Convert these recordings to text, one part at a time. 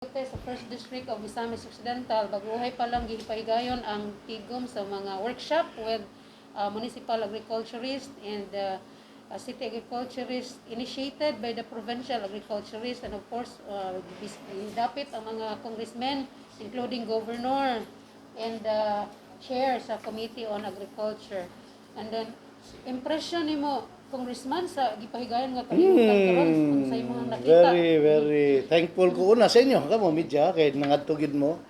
Sa First District of Misamis Occidental, baguhay pa lang gipahigayon ang tigom sa mga workshop with municipal agriculturist and city agriculturist initiated by the provincial agriculturist and, of course, dapit ang mga congressmen, including governor and the chair sa Committee on Agriculture. And then, impression nimo, Congressman, sa gipahigayon nga kalihukan karon, sa imong nakita? Very, very thankful ko una sa inyo, kamo media, kay nangadto gyud mo.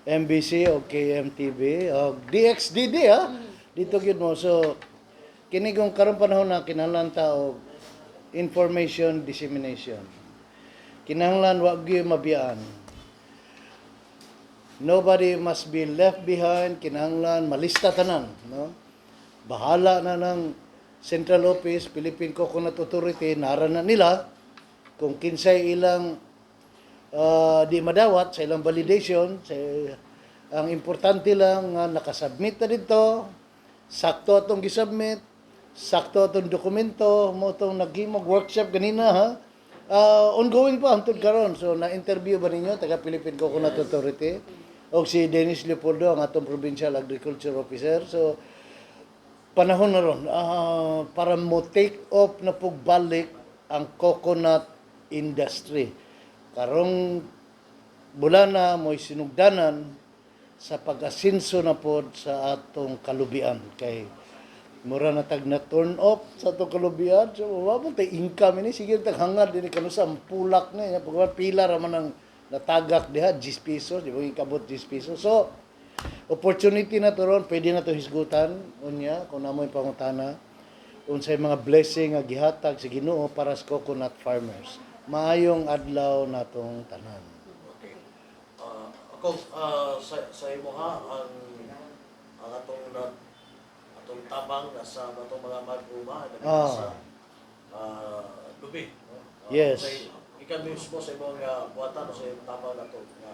MBC o KMTV o DXDD ha. Dito gyud mo. So kini kung karon panahon na kinahanglan ta og information dissemination. Kinahanglan wa gyud mabiyaan. Nobody must be left behind, kinahanglan malista tanan, no? Bahala na ng Central Office, Philippine Coconut Authority, nara na nila kung kinsay ilang di madawat sa ilang validation. Sa, ang importante lang nga nakasubmit na dito, sakto atong gisubmit, sakto atong dokumento, mao tong naghimog workshop ganina ha. Ongoing pa hantod karon. So na-interview ba ninyo taga Philippine Coconut Authority? O si Dennis Leopoldo, ang atong Provincial Agriculture Officer. So panahon na ron para mo take off na pagbalik ang coconut industry. Karong bulan na mo'y sinugdanan sa pag-asinso na pod sa atong kalubian kay mura na tag na turn off sa atong kalubian. So wa man tay income ini, sige tag hangad dinhi kanu sa pulak na pag pila ra man ang natagak diha, 10 pesos, di ba ikabot 10 pesos? So opportunity na to ron, pwede na to hisgutan unya kung namoy pangutana unsay mga blessing nga gihatag sa Ginoo para sa coconut farmers. Maayong adlaw natong tanan. Okay. Ako sa imo ha, ang atong na, atong tabang na sa atong mga mag-uma sa lubi, no? Ikaw mismo sa imong buhatan o sa imong tabang nato nga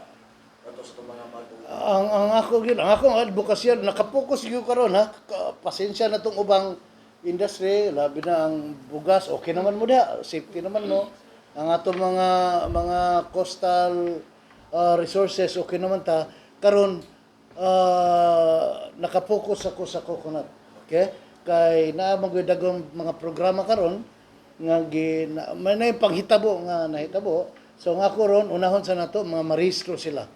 nato sa atong mga mag-uma. Ang ako gyud, ang akong advokasya nakapokus gyud karon ha. Pasensya na tong ubang industry, labi na ang bugas, okay naman mo diha, safety naman mo. Ang atong mga coastal resources, okay naman ta. Karon nakapokus ako sa coconut. Okay? Kay naa man gyud dagong mga programa karon nga gi na, may na yung panghitabo nga nahitabo. So ang ako ron, unahon sa nato mga marehistro sila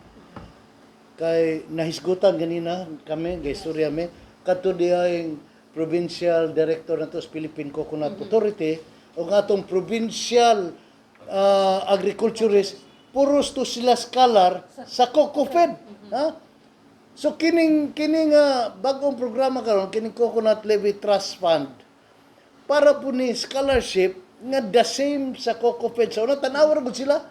kay nahisgutan ganina kami, gaistorya mi kadto dihang provincial director nato sa Philippine Coconut Authority o ang atong provincial agriculturist, puros to sila scholar sa COCOFED ha. So kining kining bagong programa karon, kining Coconut Levy Trust Fund, para po ni scholarship nga the same sa COCOFED. Sa una, tan-awa ra gud sila,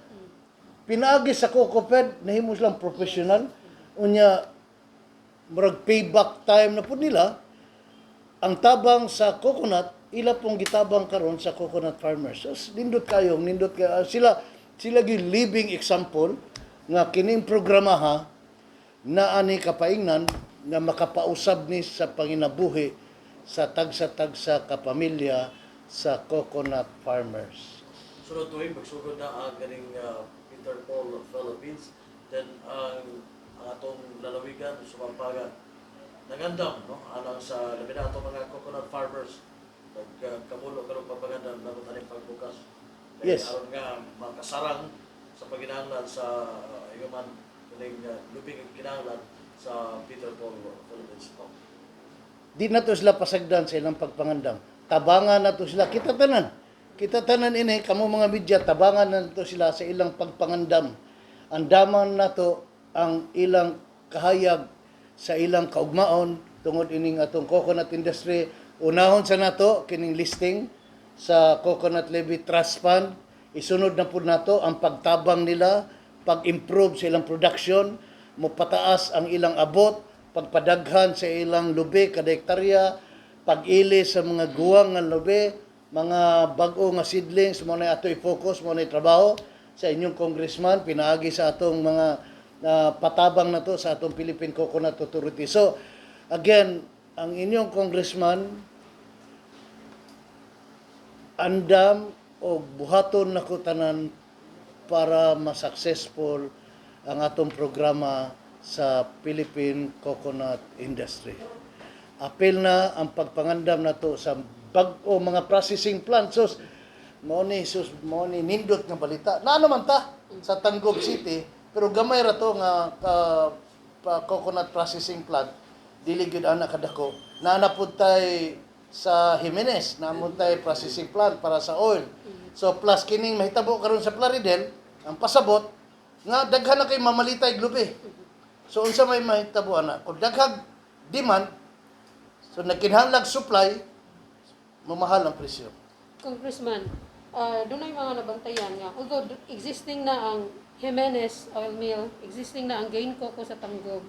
pinaagi sa COCOFED, nahimo silang professional. Unya murag payback time na po nila ang tabang sa coconut, ila pong gitabang karon sa coconut farmers. So nindot kayo, nindot kayo sila. Sila gyud living example nga kining programa ha na ani kapaingnan nga makapausab ni sa panginabuhi sa tagsa-tagsa ka pamilya sa coconut farmers. Sunod tuig magsugod na ang ganing Peter Paul Philippines, then ang atong lalawigan Sumampangan nangandam, no, anang sa labi na atong mga coconut farmers, nagkamulo karon pagpangandam nabot aning pagbukas. Kay aron nga makasarang sa paginahanglan sa man kining lubing ang kinahanglan sa Peter Paul Philippines. Oh. Di na to sila pasagdan sa ilang pagpangandam. Tabangan na to sila. Kita tanan. Kita tanan ini, kamo mga media, tabangan na to sila sa ilang pagpangandam. Andaman na to ang ilang kahayag sa ilang kaugmaon tungod ining atong coconut industry. Unahon sa nato kining listing sa Coconut Levy Trust Fund. Isunod na pud nato ang pagtabang nila, pag-improve sa ilang production, mopataas ang ilang abot, pagpadaghan sa ilang lubi kada hektarya, pag-ili sa mga guwang nga lubi, mga bag-o nga seedlings, mao na ato i-focus, mao na trabaho sa inyong congressman, pinaagi sa atong mga patabang na to sa atong Philippine Coconut Authority. So, again, ang inyong congressman, andam o buhaton nako tanan para ma-successful ang atong programa sa Philippine coconut industry. Apil na ang pagpangandam nato sa bag-o mga processing plants. Sus, mao ni, sus, mao ni nindot nga balita. Naa naman ta sa Tangub City, pero gamay ra to nga coconut processing plant. Dili gyud ana kadako. Naa na pud tay sa Jimenez, naa man tay processing plant para sa oil. So plus kining mahitabo karon sa Plaridel, ang pasabot nga daghan na kay mamalitay lubi. So unsa may mahitabo ana? Kung daghang demand, so nagkinahanglag supply, mamahal ang presyo. Congressman, dunay mga nabantayan nga although existing na ang Jimenez Oil Mill, existing na ang Gain Coco sa Tanggob.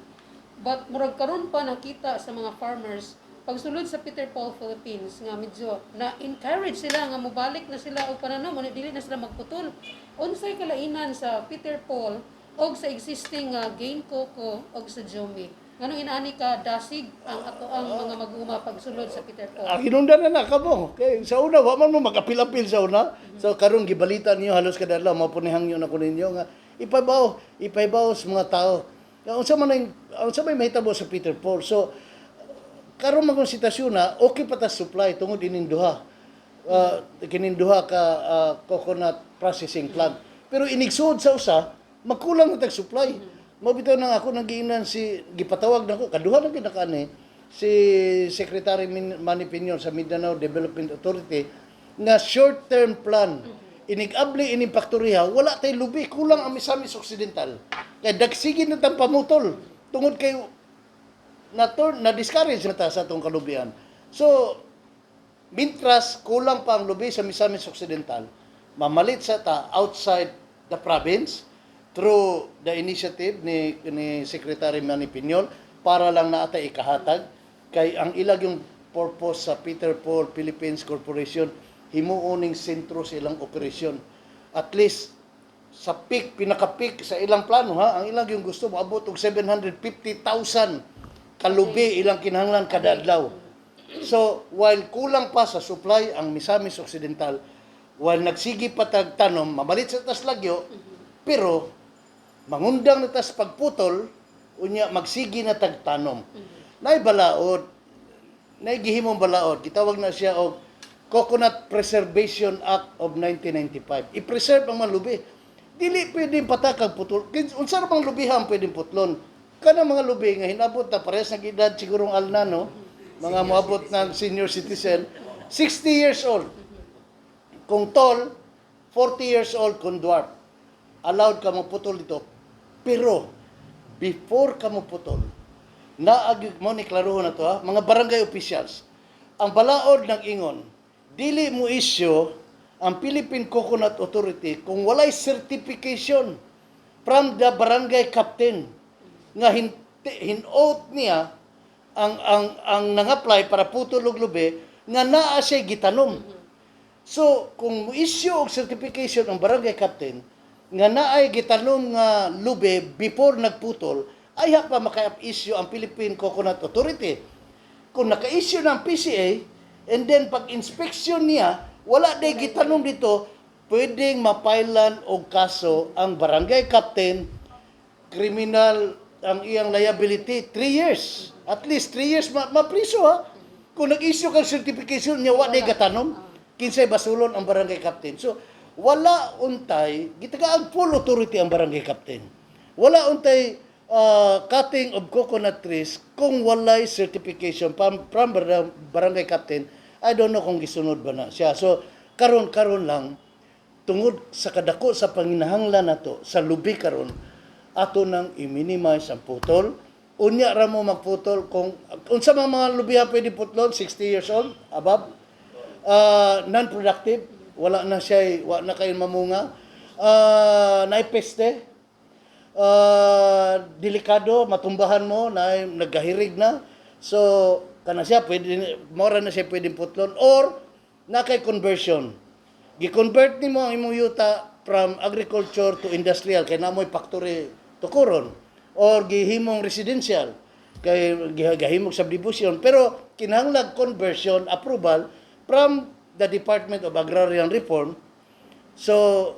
But murag karon pa nakita sa mga farmers pagsulod sa Peter Paul Philippines nga medyo na encourage sila nga mobalik na sila og pananom, ngunit dili na sila magputol. Unsay kalainan sa Peter Paul og sa existing nga Gain Coco og sa Jomi? Nganong inaani ka dasig ang ato ang mga mag-uuma pagsulod sa Peter Paul? Ang hinungdan na na kamo. Kay sa una wa man mo magapil-apil sa una. So karon gibalita niyo halos kada adlaw, mao nihangyo na ko ninyo nga ipabaw, ipahibaw sa mga tao. Nga unsa may mahitabo sa Peter Paul. So karon man kung sitwasyon na okay pa ta supply tungod ining duha. Kining duha ka coconut processing plant. Pero inigsuod sa usa, magkulang na tag supply. Mao bitaw nang ako nang giingnan si gipatawag nako kaduha na gyud na si Secretary Manny Piñol sa Mindanao Development Authority nga short-term plan. Inig-abli ining paktoriya, wala tay lubi, kulang ang Misamis Occidental. Kay dagsige na tang pamutol tungod kay na turn na discourage na ta sa atong kalubian. So mintras kulang pa ang lubi sa Misamis Occidental, mamalit sa ta outside the province through the initiative ni Secretary Manny Piñol para lang naa tay ikahatag, kay ang ilang yung purpose sa Peter Paul Philippines Corporation, himuon ning sentro sa ilang operasyon. At least sa peak, pinaka-peak sa ilang plano ha, ang ilang yung gusto moabot og 750,000 kalubi ilang kinahanglan kada adlaw. So, while kulang pa sa supply ang Misamis Occidental, while nagsige pa tag tanom, mamalit sa tas lagyo, pero mangundang na tas pagputol, unya magsige na tag tanom. Nay balaod, nay gihimong balaod, gitawag na siya og Coconut Preservation Act of 1995. I-preserve ang mga lubi. Dili pwedeng patakag putol. Unsa ra bang lubihan pwedeng putlon? Kana mga lubi nga hinabot na parehas ng edad sigurong alna, no? Mga moabot ng senior citizen, 60 years old. Kung tall, 40 years old kung dwarf. Allowed ka mo putol dito. Pero before ka mo putol, naag mo ni klaruhon na to ha, mga barangay officials. Ang balaod ng ingon, dili mo issue ang Philippine Coconut Authority kung walay certification from the barangay captain nga hin-oath niya ang nang-apply para putol og lubi nga naa siya gitanom. So, kung mo-issue og certification ang barangay captain nga naay gitanom nga lubi before nagputol, ayha pa maka-issue ang Philippine Coconut Authority. Kung naka-issue ng PCA, and then pag inspection niya, wala day gitanom dito, pwedeng mapailan og kaso ang barangay captain, criminal ang iyang liability, 3 years. At least 3 years mapriso ha. Kung nag-issue kang certification niya, wa day gatanom, kinsay basulon ang barangay captain? So, wala untay, gitagaan full authority ang barangay captain. Wala untay cutting of coconut trees kung walay certification from barangay captain. I don't know kung gisunod ba na siya. So, karon karon lang, tungod sa kadako sa panginahanglan nato sa lubi karon, ato nang i-minimize ang putol. Unya ra mo magputol kung unsa man mga lubiha pwede putlon: 60 years old above, non-productive, wala na siya, wa na kayo mamunga, naay peste, delikado matumbahan mo na naggahirig na. So kana siya pwede, mora na siya pwedeng putlon, or na kay conversion, gi-convert nimo ang imong yuta from agriculture to industrial kay namoy factory tukuron, or gihimong residential kay gahimong subdivision, pero kinahanglan conversion approval from the Department of Agrarian Reform. So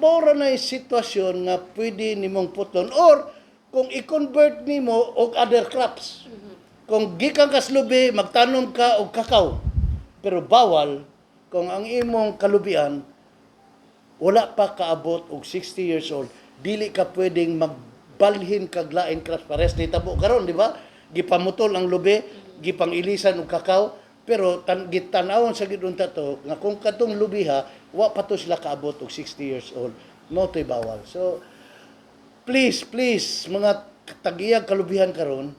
Mao ra na sitwasyon nga pwede nimong putlon or kung i-convert nimo og other crops. Kung gikan kas lubi, magtanom ka og kakao. Pero bawal kung ang imong kalubian wala pa kaabot og 60 years old, dili ka pwedeng magbalhin kag lain crops. Pares ni tabo karon, di ba? Gipamutol ang lubi, gipang-ilisan og kakao, pero gitan-awon sa gid unta to nga kung katong lubi ha, wa pa to sila kaabot og 60 years old. Mao to'y bawal. So please, please, mga tagiyag kalubihan karon,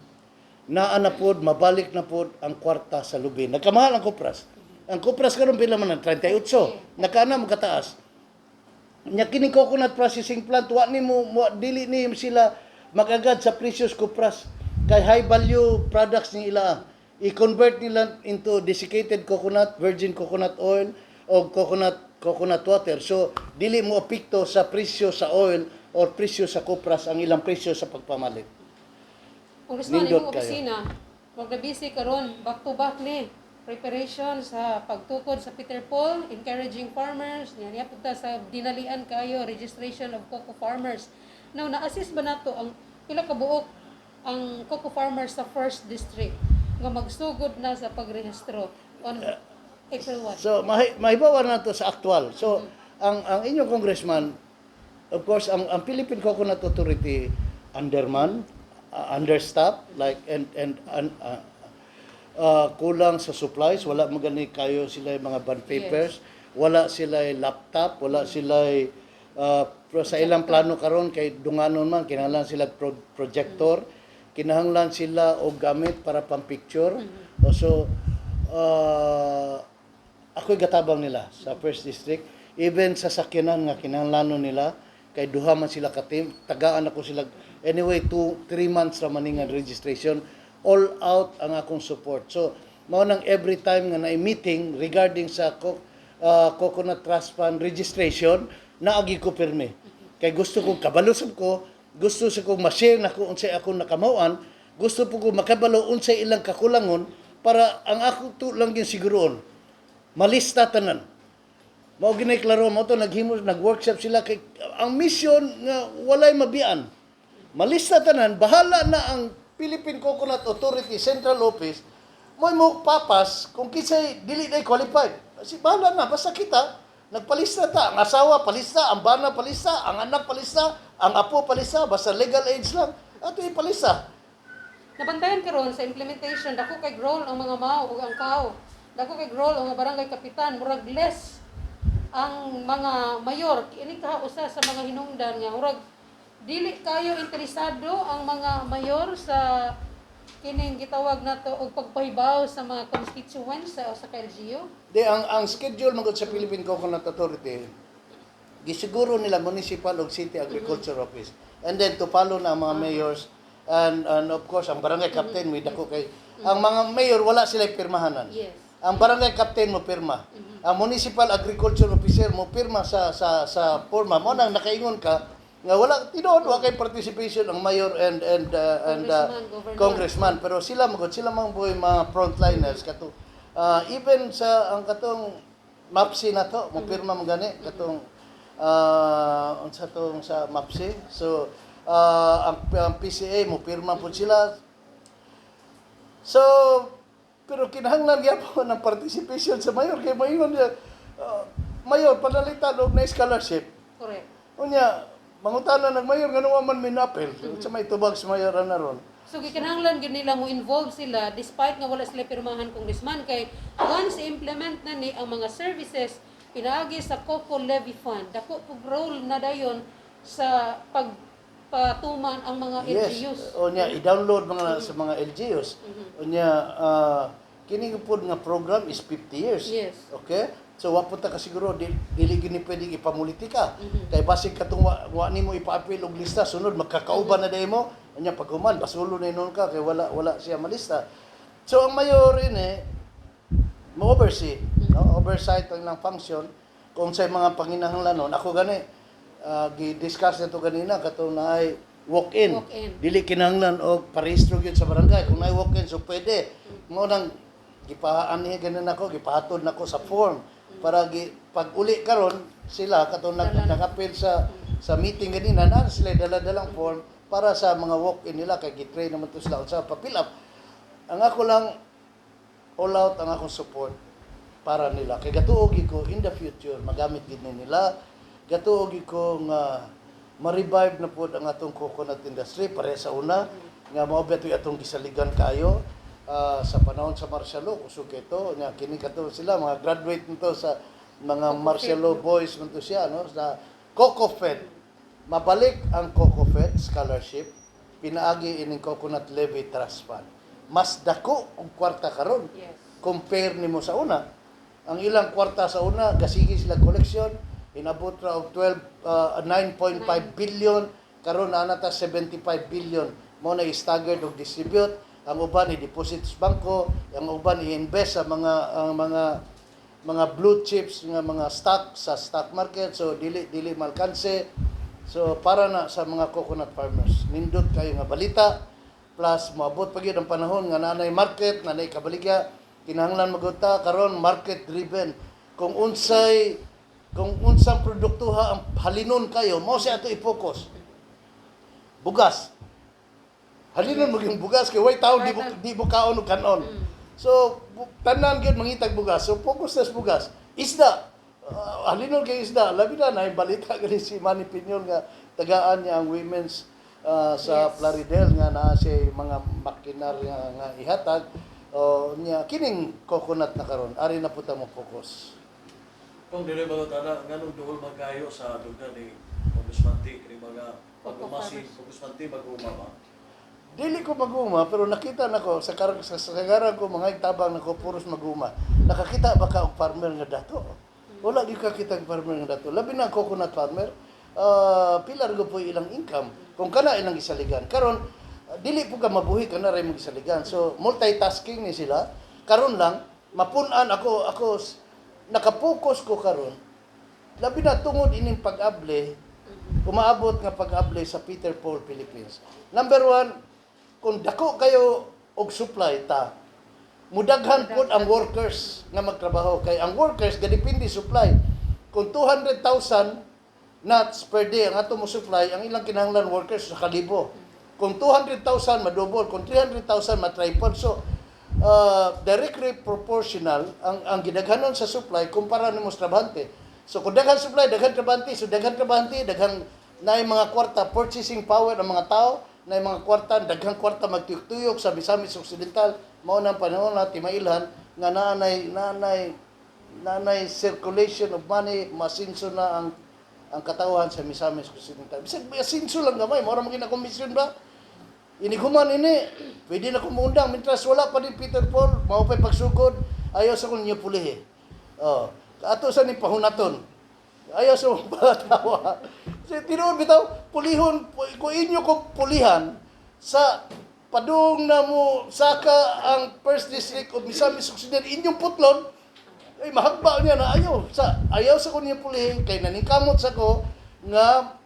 naa na pod, mabalik na pod ang kwarta sa lubi. Nagkamahal ang kopras. Ang kopras karon pila man ang 38. Nakaana mo kataas. Nya kini coconut processing plant, wa nimo mo, dili ni sila magagad sa precious kopras kay high value products ni ila. I-convert nila into desiccated coconut, virgin coconut oil o coconut coconut water. So dili mo apekto sa presyo sa oil or presyo sa kopras ang ilang presyo sa pagpamalit. Congressman, Nindot imong kayo. Opisina, wag na busy karon, back to back ni preparation sa pagtukod sa Peter Paul, encouraging farmers, niya niya punta sa dinalian kayo registration of coco farmers. Now, na-assist ba nato ang pila ka buok ang coco farmers sa first district nga magsugod na sa pagrehistro on April 1? So mahibawan na to sa aktual. So ang inyong congressman, of course, ang Philippine Coconut Authority underman, understaffed, like and kulang sa supplies, wala magani kayo sila yung mga bond papers, wala sila yung laptop, wala sila sa ilang plano karon kay dunganon man kinahanglan sila projector, kinahanglan sila og gamit para pang picture. So ako'y gatabang nila sa first district, even sa sakyanan nga kinahanglanon nila kay duha man sila ka team, tagaan ako sila. Anyway, 2-3 months ra man nga registration, all out ang akong support. So mao nang every time nga naay meeting regarding sa Coconut Trust Fund registration, naagi ko pirmi kay gusto ko kabalo sab ko, gusto sa ko ma-share nako unsay akong nakamao-an, gusto po ko makabalo unsay ilang kakulangon para ang ako to lang gyud siguroon malista tanan. Mao ginay klaro mo to, naghimo, nag-workshop sila kay ang mission nga walay mabian. Malista tanan, bahala na ang Philippine Coconut Authority Central Office mo mo papas kung kinsay dili na qualified. Si bahala na, basta kita nagpalista ta, ang asawa palista, ang bana palista, ang anak palista, ang apo palista, basta legal age lang ato ipalista. Nabantayan karon sa implementation, dako kay role ang mga MAO ug ang CAO. Dako kay role ang mga barangay kapitan, murag less ang mga mayor. Ini ka usa sa mga hinungdan nga murag dili kayo interesado ang mga mayor sa kining gitawag nato og pagpahibaw sa mga constituents sa usa ka LGU. Di ang schedule magud sa Philippine Coconut Authority, gisiguro nila municipal ug city agriculture office. And then to follow na ang mga mayors and of course ang barangay captain. May dako kay ang mga mayor, wala sila pirmahanan. Ang barangay captain mo pirma. Ang municipal agriculture officer mo pirma sa forma mo nang nakaingon ka nga wala tinuod, wa kay participation ang mayor and Congressman, governor. Congressman, pero sila magud, sila man boy mga frontliners kato, even sa ang katong MAPSI na to mo pirma mo gani katong unsa tong sa MAPSI. So ang PCA mo pirma pud sila. So pero kinahanglan gyapon ng participation sa mayor kay mayon niya, mayor panalitan og na scholarship. Unya mangutana ng mayor ngano wa man minapel sa may tubag sa mayor ana ron. So gikinahanglan gyud nila mo involve sila despite nga wala sila pirmahan, Congressman, kay once implement na ni ang mga services pinaagi sa Coco Levy Fund, dako pug role na dayon sa pagpatuman ang mga LGUs. Unya i-download mga sa mga LGUs. Unya kini pud nga program is 50 years. Okay? So wa pud ta kasiguro, dili gini pwedeng ipamulitika. Kay basig katong wa nimo ipa-appeal og lista, sunod magkakauban na daymo. Unya paghuman basulo na inon ka kay wala siya malista. So ang mayor ini mo oversee, no? Oversight ang ilang function kung sa mga panginahanglanon. Ako gani gi-discuss na to ganina katong naay walk-in. Walk-in. Dili kinahanglan og parehistro gyud sa barangay. Kung naay walk-in, so pwede. Mo nang gipaani ganin ako, gipahatod nako sa form. Para gi, pag uli karon sila katong Dala na. Nag-appeal sa meeting ganina na sila dala-dalang form para sa mga walk-in nila kay gi-train naman to sila unsa pa fill up. Ang ako lang, all out ang akong support para nila kay gatuo gyud ko in the future magamit gid ni nila. Gatuo gyud ko nga ma-revive na pod ang atong coconut industry pare sa una nga mao ba to'y atong gisaligan kayo sa panahon sa martial law. Usog kay to nya kini kato sila mga graduate nito sa mga Coco martial Fed, law no? boys man to siya, no, sa Coco Fed. Mabalik ang Coco Fed scholarship pinaagi ining Coconut Levy Trust Fund. Mas dako og kwarta karon compare nimo sa una. Ang ilang kwarta sa una, gasigi sila collection, inabot ra og 12 9.5 billion, karon naa na ta 75 billion. Mao na staggered og distribute. Ang uban i-deposit sa bangko, ang uban i-invest sa mga ang mga blue chips nga mga stock sa stock market, so dili dili malkanse. So para na sa mga coconut farmers, nindot kayo nga balita. Plus moabot pa gyud ang panahon nga nanay market, nanay kabaligya. Kinahanglan magud ta karon market driven. Kung unsang produktuha ang halinon kayo, mao siya ato i-focus. Bugas, halinon mo yung bugas kay way tao di mo kaon og kanon. So tanan gyud mangitag bugas. So focus sa bugas. Isda. Halinon kay isda. Labi na nay balita gani si Manny Piñol nga tagaan niya ang women's sa Plaridel nga naa siya mga makinarya nga ihatag. O niya kining coconut na karon ari na puta mo focus. Kung dili ba tana, nganong duol man kayo sa dughan ni Congressman T kini mga pag-uma si Coco farmers. Congressman T, mag-uma ba? Dili ko maguma, pero nakita nako sa karang ko mga tabang nako puros maguma. Nakakita ba ka og farmer nga dato? Wala gyud kakita og farmer nga dato. Labi na ang coconut farmer, pila ra po ilang income kung kana ilang gisaligan. Karon dili po ka mabuhi kana ra imong gisaligan. So multitasking ni sila. Karon lang mapun-an ako nakapokus ko karon. Labi na tungod ining pag-able, umaabot nga pag-able sa Peter Paul Philippines. Number one, kung dako kayo og supply ta, mudaghan pod ang workers nga magtrabaho kay ang workers gadepende supply. Kung 200,000 nuts per day ang ato mo supply, ang ilang kinahanglan workers sa kalibo. Kung 200,000, madouble, kung 300,000, matriple. So directly proportional ang gidaghanon sa supply kumpara nimo sa trabahante. So kung daghan supply, daghan trabahante, so daghan trabahante, daghan naay mga kwarta, purchasing power ang mga tao, naay mga kwarta, daghang kwarta magtuyok-tuyok sa Misamis Occidental. Mao nang panahon na timailhan nga naanay circulation of money, masinso na ang katawhan sa Misamis Occidental. Bisag asinso lang gamay, mao ra man gina komisyon ba? Inighuman ini, pwede na kumundang, mintras wala pa din Peter Paul, mao pa'y pagsugod, ayaw sa kong niyo pulihi. Oh, ato sa ni pahunaton. Ayaw sa mong tawa. So, tinuod bitaw, pulihon, kung inyo kong pulihan, sa padung na mo saka ang first district of Misamis Occidental, inyong putlon, ay mahagba niya na ayaw sa ko niya pulihin kay naningkamot sa ko nga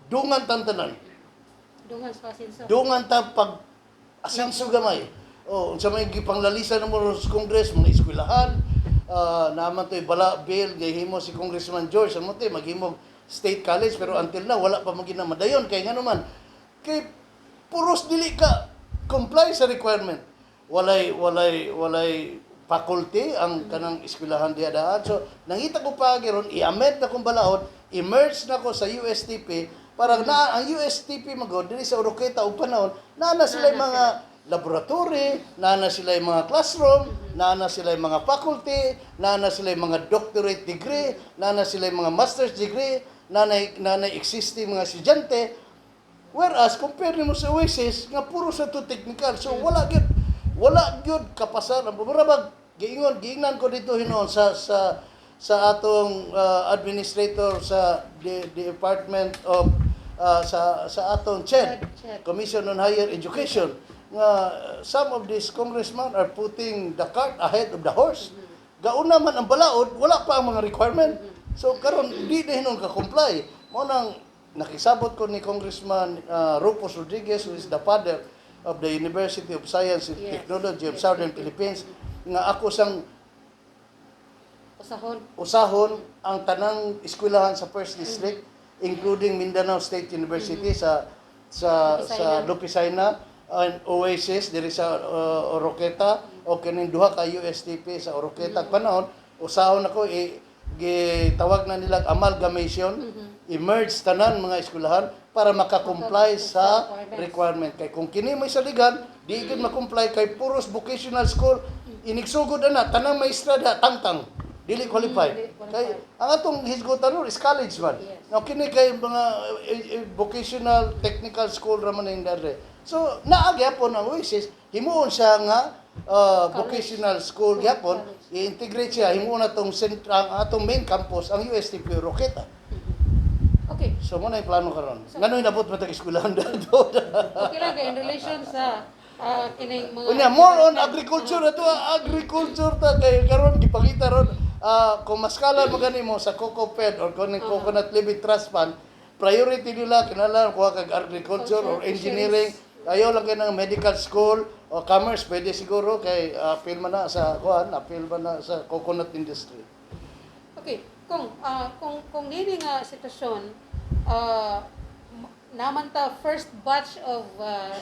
dungan tantanan. Dungan sa asinso. Dungan ta pag asenso gamay. O unsa may gipanglalisan mo sa Congress, mga eskwelahan, naman to'y bala bill gihimo si Congressman George amo to'y maghimo state college, pero until now wala pa magina madayon kay ngano man kay puros dili ka comply sa requirement. Walay faculty ang kanang eskwelahan diha daan. So nangita ko pa ron i-amend na kong balaod, i-merge na ko sa USTP para na ang USTP magod diri sa Oroquieta og panahon naa na sila Naa na mga laboratory, naa na sila yung mga classroom, naa na sila yung mga faculty, naa na sila yung mga doctorate degree, naa na sila yung mga master's degree, naa na existing mga estudyante. Whereas compare nimo sa Oasis nga puro sa to technical. So wala gyud kapasar. Mura bag giingon giingnan ko dito hinuon sa atong administrator sa the Department of sa atong CHED, CHED, CHED. Commission on Higher Education, nga some of these congressmen are putting the cart ahead of the horse. Gauna man ang balaod, wala pa ang mga requirement. So karon di na hinuon ka comply. Mao nang nakisabot ko ni Congressman Rufus Rodriguez, who is the father of the University of Science and Technology of Southern Philippines, nga ako sang Usahon. Usahon ang tanang eskwelahan sa First District, including Mindanao State University sa sa Lopisayna and Oasis diri sa Oroqueta o kining duha ka USTP sa Oroqueta. Panahon usahon ako gitawag na nilang amalgamation, i-merge tanan mga eskwelahan para makakomply sa requirement, kay kung kini may saligan, di gyud ma-comply kay puros vocational school. Inigsugod na tanang maestra da tangtang dili qualified. Dili qualified. Kay ang atong hisgutan ron is college man. Now kini kay mga vocational technical school ra man ning dere. So naa gyapon ang Oasis, himuon siya nga vocational school gyapon, College. I-integrate siya, himuon atong ang atong main campus ang USTP Oroquieta. So mo na yung plano karon. Ngano inabot man tag eskwelahan dato? Okay lang kay in relation sa kining mga Unya, more on agriculture na to, agriculture ta kay karon gipangita ron kung maskala mo gani mo sa COCOFED or kung Coconut Levy Trust Fund, priority nila kinahanglan kuha kag agriculture or engineering. Ayaw lang kay ng medical school o commerce, pwede siguro kay appeal man na sa kuan, appeal man na sa coconut industry. Okay, kung nini nga sitwasyon, naman ta first batch of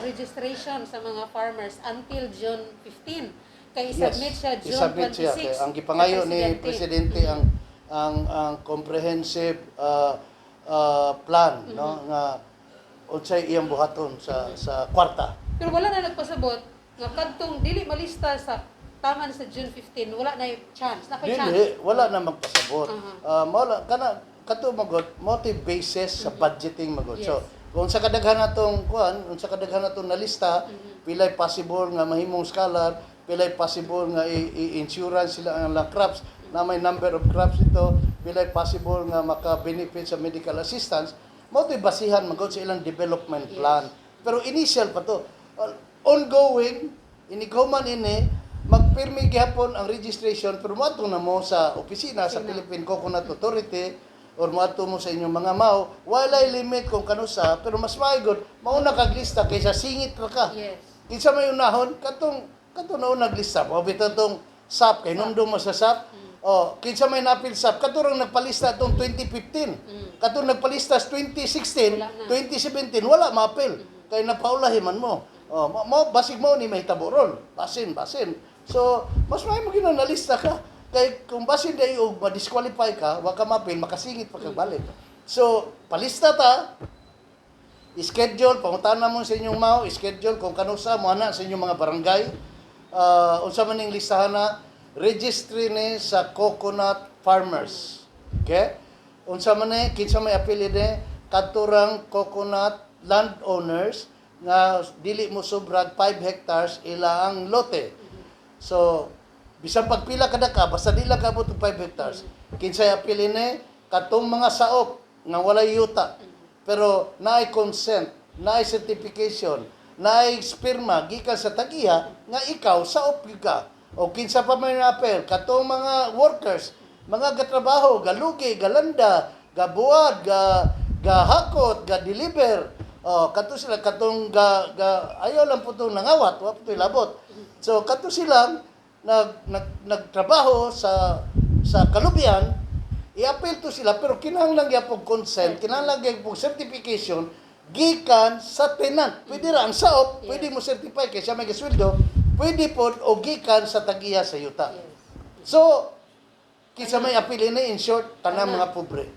registration sa mga farmers until June 15. Kay isubmit siya June Isubmit 26. siya. Kay ang gipangayo sa ni presidente ang comprehensive plan, no, nga unsay iyang buhaton sa kwarta. Pero wala na nagpasabot nga kadtong dili malista sa taman sa June 15, wala na yung chance. Na Dili, chance. Wala na magpasabot. Mao lang kana kato magod mo basis sa budgeting magod. So, kung sa kadaghan natong kuan, kung sa kadaghan natong nalista, pilay possible nga mahimong scholar, pilay possible nga i-insurance sila ang lang crops, na may number of crops ito, pilay possible nga maka-benefit sa medical assistance, mao to'y basihan magod sa ilang development plan. Pero initial pa to. Well, ongoing, inighuman ini, magpirmi gihapon ang registration, pero moadto na mo sa opisina sa Philippine Coconut Authority or moadto mo sa inyong mga mao, walay limit kung kanusa, pero mas maigod mauna kag lista kaysa singit ra ka. Kinsa may unahon katong katong nauna naglista mo bitaw tong SAP kay numdum mo sa SAP. Oh, kinsa may napil SAP kato rang nagpalista atong 2015. Katong nagpalista sa 2016, Wala na. 2017 wala maapil kay napaulahi man mo. Oh, mo basig mo ni mahitabo ron. Basin, basin. So, mas may mo nalista ka kay kung basin day og ma-disqualify ka, wa ka maapil, makasingit pa kag balik. So, palista ta, schedule, pangutana mo sa inyong mao, schedule kung kanusa mo ana sa inyong mga barangay. Unsa man ning listahan na registry ni sa coconut farmers. Okay? Unsa man ni, kinsa may apil ni kadturang coconut landowners nga dili mo sobrag 5 hectares ila ang lote. So, bisan pagpila kada ka, basta di lang kaabot og 5 hectares. Kinsay apil ini katong mga saop nga walay yuta pero naay consent, naay certification, naay pirma gikan sa tagiya nga ikaw saop gyud ka. O kinsa pa may apel katong mga workers, mga gatrabaho, galugi, galanda, gabuad, gahakot, ga-deliver. Oh, kato sila katong ga ayaw lang po itong nangawat, wa po ito'y labot. So kato silang nag, nag nagtrabaho sa kalubian, i-appeal to sila pero kinahanglan gyapon consent, kinahanglan gyapon certification gikan sa tenant. Pwede ra ang saop, pwede mo certify kay siya may gisweldo, pwede pod o gikan sa tagiya sa yuta. So, kinsa may apil ini, in short, tanang mga pobre.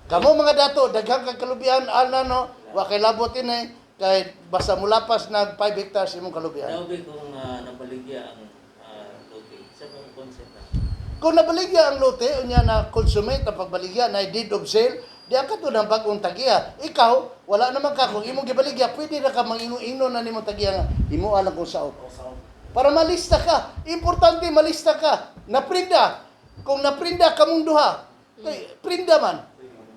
Kamo mga dato, daghang kag kalubian, ana no, wa kay labot ini kay basta mulapas nag 5 hectares imong kalubian. Daw kung nabaligya ang lote, sa mong consent na. Kung nabaligya ang lote, unya na consummate ang pagbaligya na deed of sale, di ang kato ng bagong tagiya. Ikaw, wala naman ka kung imong gibaligya, pwede na ka mangingo-ingo na nimong tagiya nga imo alang kung saop. Para malista ka. Importante malista ka. Naprinda. Kung naprinda kamong duha, kay prinda man.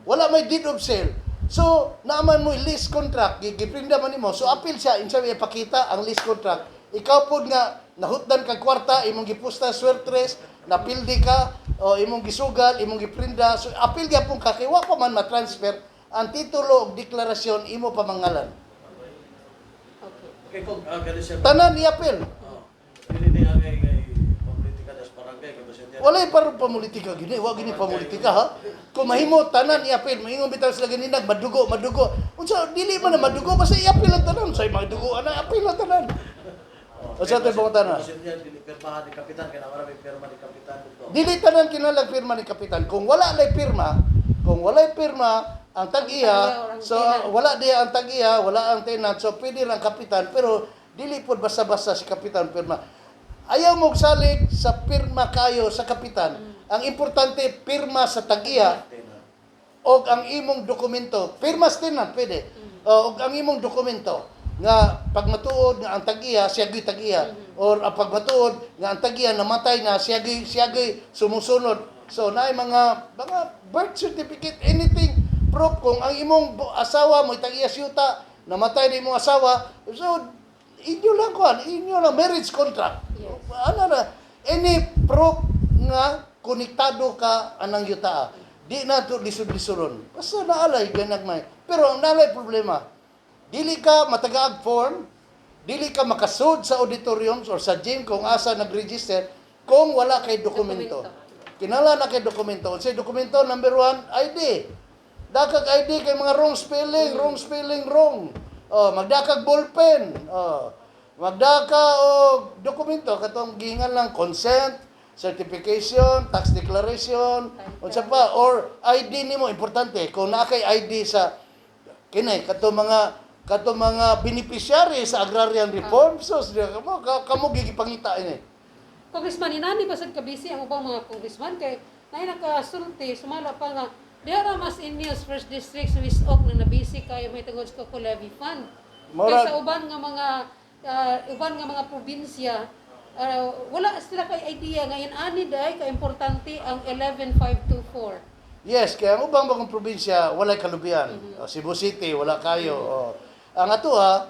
Wala may deed of sale. So, naaman mo lease contract, giprinda man nimo. So, appeal siya, insa may ipakita ang lease contract. Ikaw pod nga nahutdan kag kwarta, imong gipusta swertres, napildi ka, o imong gisugal, imong giprinda. So, appeal gyapon ka kay wa pa man ma-transfer ang titulo og deklarasyon imo pamangalan. Okay. Okay, kung gani siya. Tanan i-appeal. Oh, dili niya kay politika das barangay kay basin niya. Walay parang pamulitika gini, wa gini pamulitika ha. Kung mahimo tanan i-appeal, moingon bitaw sila ganina madugo, madugo. Unsa dili man na madugo, basta i-appeal ang tanan, say madugo ana, appeal ang tanan. Oh, Unsa to'y pangutana? Kasi niya dili pirmahan ni kapitan kay naa may pirma ni kapitan dito. Dili tanan kinahanglan pirma ni kapitan. Kung wala lay pirma, kung walay pirma ang tag-iya, Ang so tenant. wala diya ang tag-iya, wala ang tenant, so pwede lang kapitan, pero dili pod basta-basta si kapitan pirma. Ayaw mo salig sa pirma kayo sa kapitan. Ang importante, pirma sa tag-iya Tenant. og ang imong dokumento. Pirma sa tenant pwede. O, og ang imong dokumento nga pag matuod nga ang tag-iya siya gyud tag-iya, or ang pag matuod nga ang tag-iya namatay na, siya gyud sumusunod. So naay mga birth certificate, anything proof. Kung ang imong asawa mo tag-iya siyuta, namatay na imong asawa, so inyo lang kuan, inyo lang marriage contract. Ano na, any proof nga konektado ka anang yuta. Di na to lisod-lisoron. Basta naalay ganagmay. Pero ang naalay problema, dili ka matagaag form, dili ka makasud sa auditoriums or sa gym kung asa nag-register kung wala kay dokumento. Dokumento. Kinala na kay dokumento. Unsay dokumento? Number one, ID. Dakag ID kay mga wrong spelling, wrong spelling, wrong. Oh, magdakag ballpen. Oh, magdaka og dokumento katong gihingan lang consent, certification, tax declaration, unsa pa, or ID nimo. Importante kung naa kay ID sa kini katong mga beneficiary sa agrarian reform. So kamo kamo gigipangita ini. Congressman, inani ba sad kabisi ang ubang mga congressman kay nay nakasulti sumala pa nga diha ra mas in news first district Swiss Oak na nabisi kayo may tungod sa Coco Levy Fund. Kaysa uban nga mga probinsya, wala sila kay idea nga inani day ka importante ang 11524. Yes, kaya ang ubang bagong probinsya walay kalubian. O, Cebu City wala kayo. O, ang ato ha,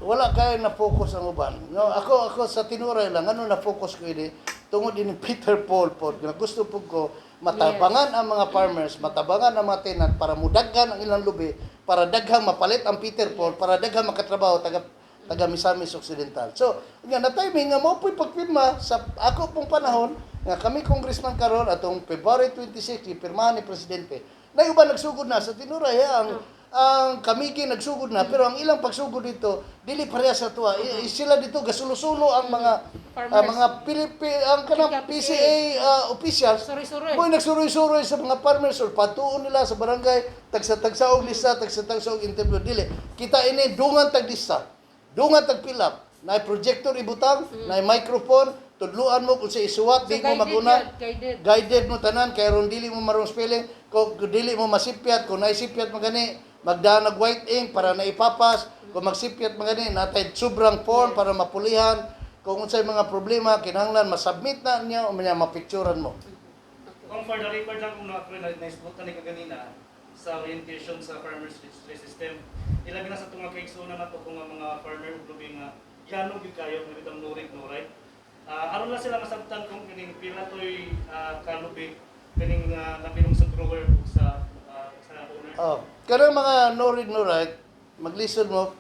wala kayo na focus ang uban. No, ako ako sa tinuray lang ano na focus ko ini tungod ini Peter Paul pod nga gusto pud ko matabangan ang mga farmers, matabangan ang mga tenant para mudaghan ang ilang lubi, para daghang mapalit ang Peter Paul, para daghang makatrabaho taga taga Misamis Occidental. So, nga na timing nga mao po'y pagpirma sa ako pong panahon nga kami congressman karon, atong February 26 gipirmahan ni presidente. Na uban nagsugod na sa tinuray ha, ang Camiguin nagsugod na, pero ang ilang pagsugod dito dili pareha sa tuwa. Sila dito gasulo-sulo ang mga Farmers. Ang mga Pilipi ang kanang PCA officials. Suroy-suroy. Mo'y nagsuroy-suroy sa mga farmers or patuon nila sa barangay, tagsa-tagsa og lista, tagsa-tagsa og interview. Dili. Kita ini dungan tag lista. Dungan tag fill up. Naay projector ibutang, naay microphone, tudluan mo kung sa isuwat, So, di mo guided maguna. yun, guided. Guided mo tanan kay aron dili mo marong spelling, kung dili mo masipyat, kung naisipyat mo gani, magdaan og white ink para naipapas, kung magsipyat mo gani, natay sobrang form para mapulihan. Kung unsay mga problema, kinahanglan masubmit na niya o niya mapicturan mo. Kung for the record lang, kung na na-isbutan ni kaganina sa orientation sa farmers registry system, ilabi na sa tunga kay na nato kung ang mga farmer ug lubi nga yano gyud kayo nga bitang no rig no right. Aron lang sila masabtan kung kining pila toy kalubi kining nabilong sa grower ug sa owner. Oh, kanang mga no read no write, maglisod mo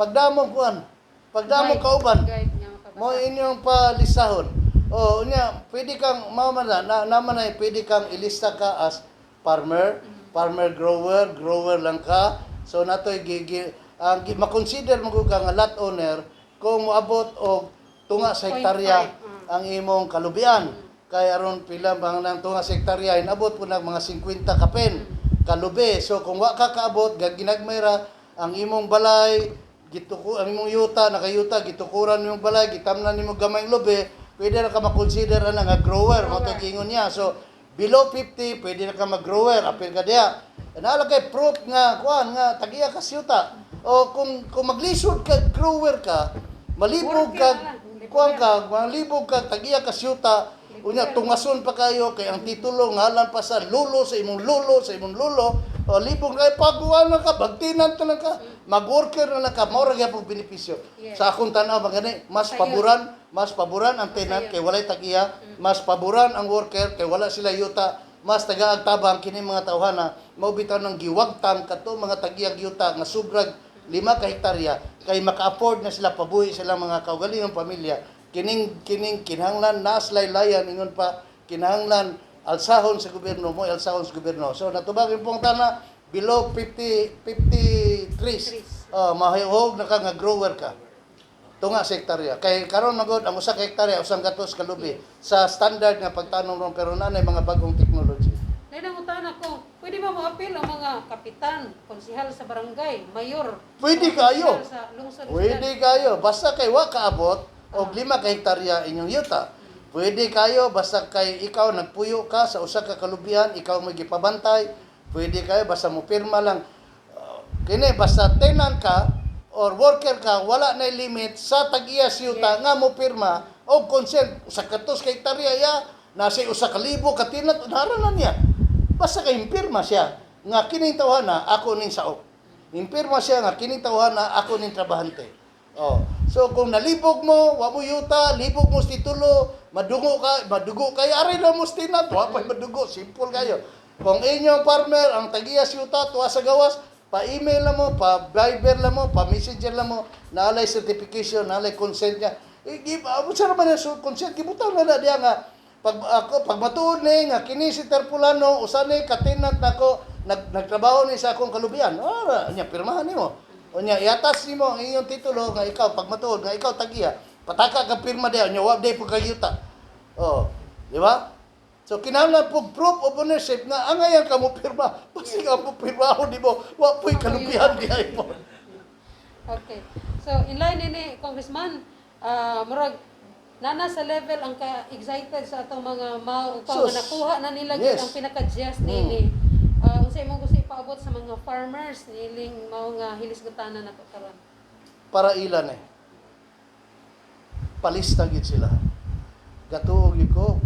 pagdamo kuan, pagdamo Guide. kauban. Guide nga makabasa. Mo inyong palistahon. Oh, unya, pwede kang mama na, na naman ay pwede kang ilista ka as farmer, farmer grower, grower lang ka. So natoy gigi ang makonsider mo ka nga lot owner kung moabot og tunga sa Point hektarya five, ang imong kalubian. Kay aron pila bang nang tunga sa hektarya, inabot po ng mga 50 kapin kalubi. So kung wa ka kaabot, ginagmay ra ang imong balay, gituko ang imong yuta, nakayuta, gitukuran imong balay, gitamnan nimo gamay lubi, pwede ra ka makonsider ana nga grower, mo to giingon niya. So below 50 pwede na ka mag-grower, apil ka diha. Naa kay proof nga kuan nga tagiya ka siyuta. O kung maglisod ka grower ka, malibog Worker ka na lang. kuan ka, malibog ka tagiya ka siyuta, unya tungason pa kayo kay ang titulo ngalan pa sa lulo sa imong lulo sa imong lulo. O libog kay paguan na ka, bagtinan ta lang ka, mag-worker na lang ka, mao ra gyapon benepisyo. Sa akong tan-aw magani mas Sayon. paboran, mas paboran ang tenant Sayon. kay walay tag-iya, mas paboran ang worker kay wala sila yuta, mas tagaag tabang kini mga tawhana. Mao bitaw nang giwagtang kato mga tag-iyag yuta nga sobrag 5 ka hektarya kay maka-afford na sila pabuhi silang mga kaugalingong pamilya. Kining kinahanglan naslaylayan, ingon pa kinahanglan alsahon sa gobyerno mo, alsahon sa gobyerno. So natubagin pong tana below 50 50 trees. Trees. Oh, mahihog na ka nga grower ka. Tunga sa hektarya. Kay karon magod ang usa ka hektarya 100 ka lubi sa standard nga pagtanom ron, pero naa mga bagong technology. Dahil nangutan ako, pwede ba mo-appeal ang mga kapitan, konsihal sa barangay, mayor? Pwede o kayo. konsihal sa lungsod? Pwede kayo. Basta kay wa kaabot og 5 ka hektarya inyong yuta. Pwede kayo basta kay ikaw nagpuyo ka sa usa ka kalubihan, ikaw may gipabantay. Pwede kayo basta mo pirma lang. Kini basta tenant ka or worker ka, wala na limit sa tag-iya sa yuta nga mo pirma og consent. 100 ka hektarya ya, nasa 1,000 ka tenant, nara na niya. Basta kay pirma siya nga kining tawhana ako ning saop. Impirma siya nga kining tawhana ako ning trabahante. Oh. So kung nalibog mo, wa mo yuta, libog mo sa titulo, madungo ka, madugo kay ari na mo sa tenant, wa pa'y madugo, simple kayo. Kung inyong farmer ang tagiya sa yuta tuwa sa gawas, pa-email na mo, pa-Viber na mo, pa-Messenger na mo, naalay certification, naalay consent niya. Eh, give, sa naman ang consent, gibutang na na diya nga, pag ako pag matuod ni nga kini si Terpulano usa ni ka-tenant nako, nagtrabaho ni sa akong kalubian, ora nya pirmahan nimo, unya iatas nimo ang iyong titulo nga ikaw, pag matuod nga ikaw tagiya, pataka ka pirma diha, nya wa day pud kayuta, oh, di ba? So kinahanglan pug proof of ownership nga angayan ka mo pirma, basta ka mo pirma di mo wa puy kalubihan diha mo. Okay. So, in line ni Congressman, murag nana sa level ang ka-excited sa atong mga mao upang Sus. nga nakuha na nila gyud ang pinaka-gist nini. Unsa imong gusto ipaabot sa mga farmers niling mao nga hilisgutanan nato karon? Para ilan eh. Palista gid sila. Gatuo gyud ko,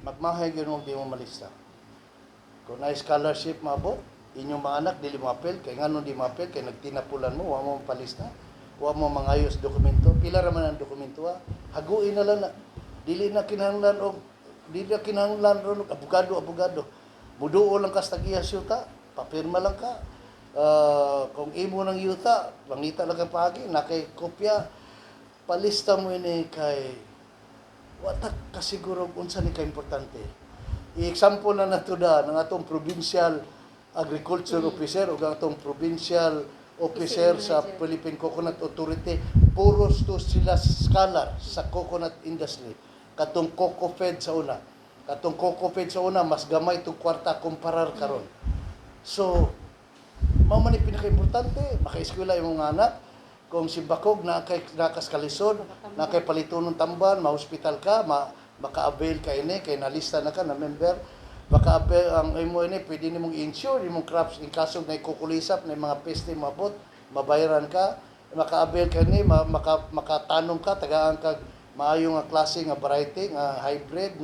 magmahay gyud mo di mo malista. Kung na scholarship maabot, inyong mga anak dili mo apel, kay nganong di mo apel? Kay nagtinapulan mo, wa mo palista, wa mo mangayos dokumento, pila ra man ang dokumento ah. Haguin na lang na. Dili na kinahanglan ron og abogado abogado. Muduo lang ka sa tag-iya sa yuta, papirma lang ka. Kung imo ng yuta, mangita lang ka paagi, nakay kopya, palista mo ini kay wa ta kasiguro unsa ni ka importante. I-example na nato da ng atong provincial agriculture officer o ang atong provincial officer sa manager. Philippine Coconut Authority, puros to sila scholar sa coconut industry. Katong Coco Fed sa una. Katong Coco Fed sa una mas gamay tong kwarta kumparar karon. So, mao man ni pinakaimportante, makaeskwela imong mga anak. Kung si Bakog na kay nakas kalisod, na kay palitonon tamban, ma-hospital ka, maka-avail ka ini kay nalista na ka na member, maka-avail ang imo ini, pwede nimong i-insure imong crops in kaso na kukulisap na mga peste mabot, mabayaran ka, maka-avail ka ni, maka, makatanom ka, tagaan ka maayo nga klase nga variety nga hybrid.